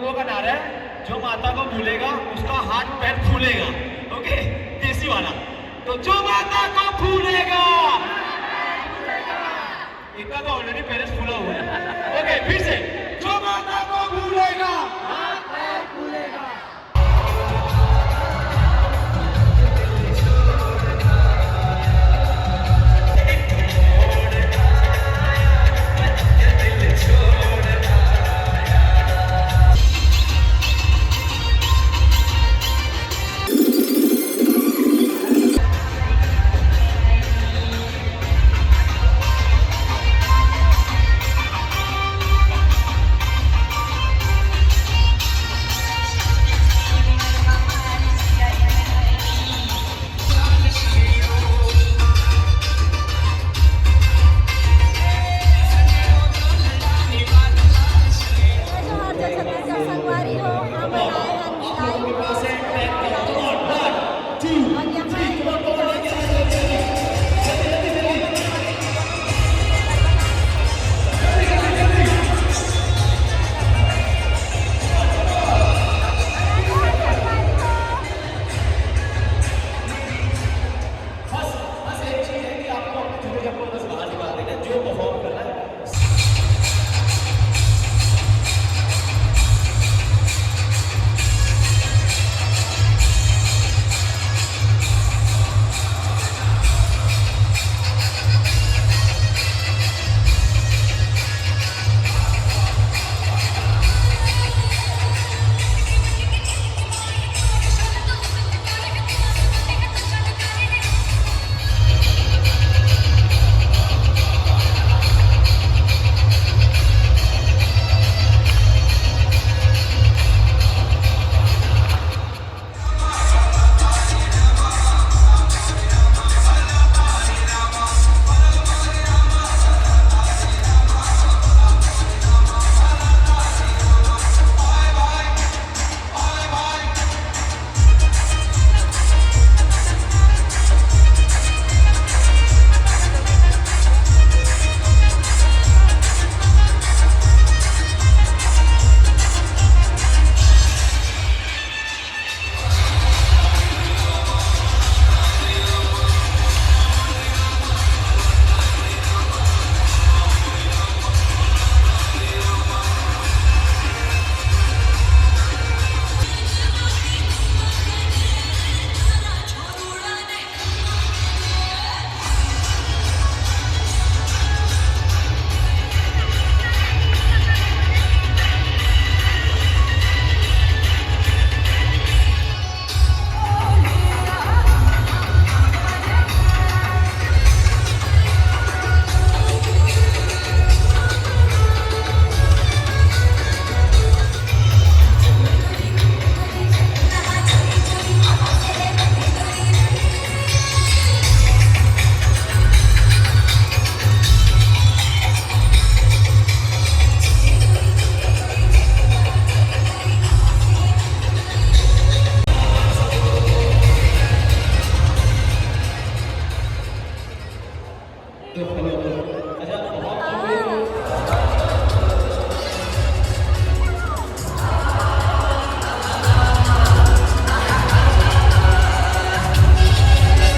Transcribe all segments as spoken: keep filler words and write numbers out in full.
लोगों का नारा है, जो माता को भूलेगा, उसका हाथ पैर फूलेगा। ओके, देसी वाला। तो जो माता को भूलेगा, इतना तो ऑलरेडी पेरेंट्स फूला हुआ है। ओके, फिर से, जो माता को भूलेगा, हाथ पैर फूलेगा। जोहार, जैसे तैसे संगवारी हो, हमन आए हन भिलाई। और यहाँ बस, बस एक चीज है कि आपको अपने जूते चप्पल बस बाहर निकाल देना, जो परफॉर्म करना है।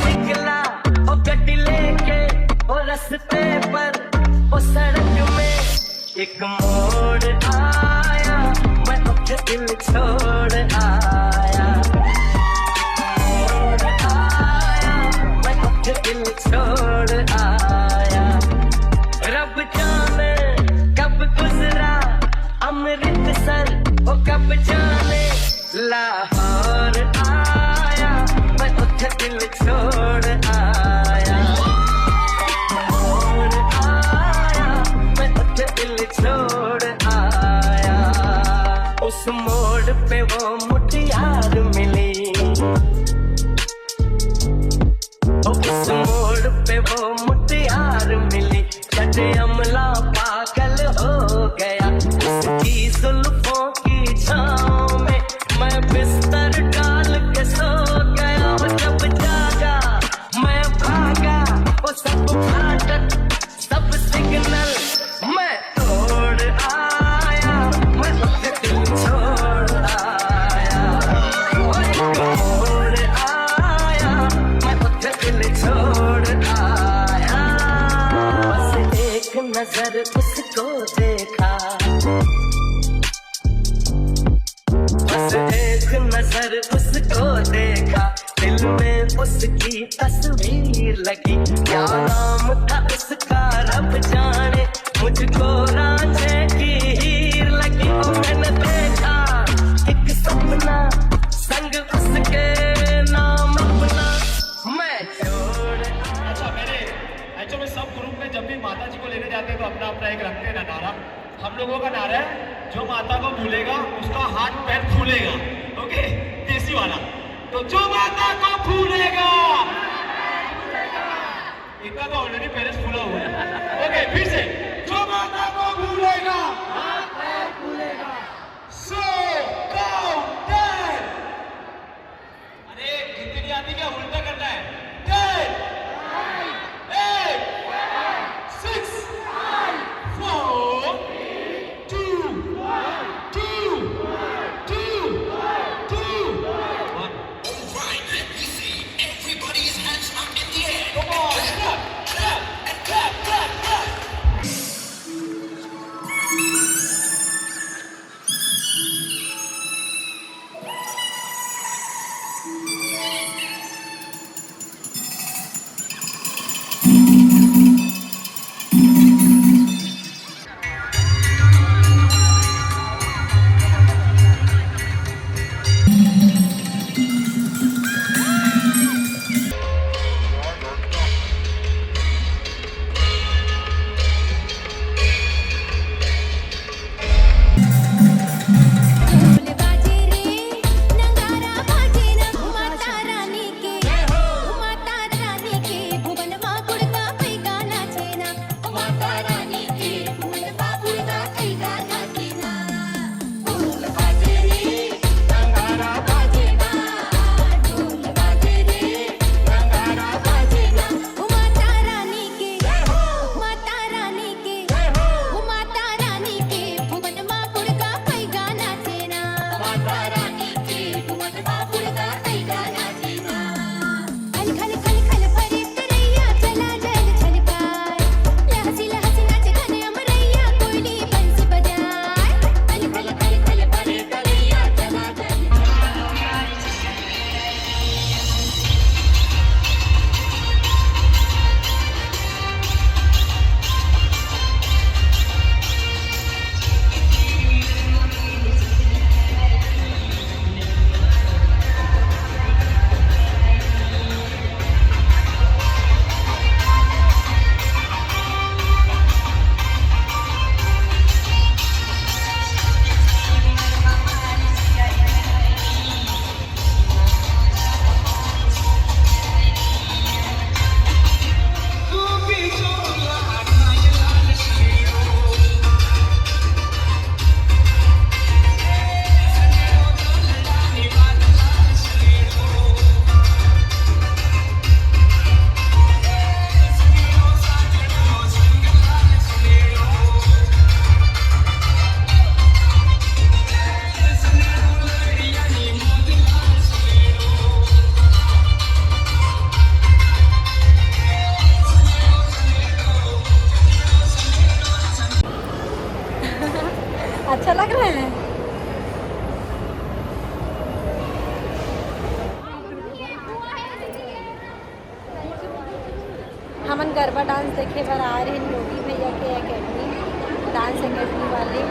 निकला ओ गड्डी लेके ओ रस्ते पर, ओ सड़क में एक मोड़ आया, मैं उठे दिल छोड़ आया। मोड़ आया, मैं उठे दिल छोड़ आया। रब जाने कब गुजरा अमृतसर, ओ कब जाने लाहौर आया, मैं उठे दिल छोड़ आया। लाहौर आया, मैं उठे दिल छोड़ आया। उस मोड़ पे वो मुटियार मिली, उस मोड़ पे वो मुटियार मिली, जट अमला पागल हो गया। उसकी जुल्फों की छाँव में मैं बिस्तर डाल के सो गया। जब जागा मैं भागा, वो सब फाटक, सब सिग्नल मैं तोड़ आया। मैं उठे दिल छोड़ फूलेगा। ओके, देसी वाला। तो जो माता को फूलेगा, इतना तो ऑलरेडी पेरिस फूला हुआ है। ओके, फिर से, जो माता को फूलेगा, सो काउंट टेन। अरे, गिनती नहीं आती क्या? उल्टा करना है। Ten, eight, six, four, two, two, two, two, one. All right, let me see everybody's hands up in the air. Come on, clap, clap, and clap, clap, clap. अच्छा लग रहा है। हमन गरबा डांस देखे बर आए रहे योगी भैया के एकेडमी, डांस एकेडमी वाले।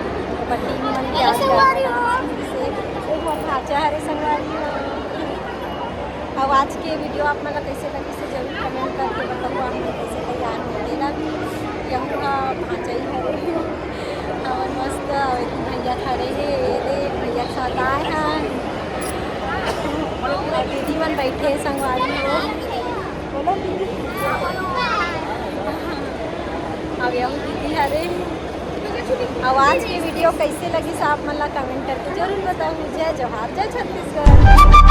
ओकर टीम मन के आज गरबा डांस से एक वो भांचा हरे संगवारी हो। अब आज के वीडियो आप मन ला कैसे लगिस, जरूर कमेंट करके बताओ, आप मन कैसे तैयार हो। तेरा भी यहू हा भांचा ही हरे। हमन मस्त अउ एक भैया खड़े हे, ये दे भैया के साथ आए हैं। अउ दीदी मन बैठे हे संगवारी हो। बोलो दीदी। अब यहू दीदी हरे। अउ आज के वीडियो कैसे लगिस आप मन ला कमेंट करके जरूर बताहू। जय जोहार, जय छत्तीसगढ़।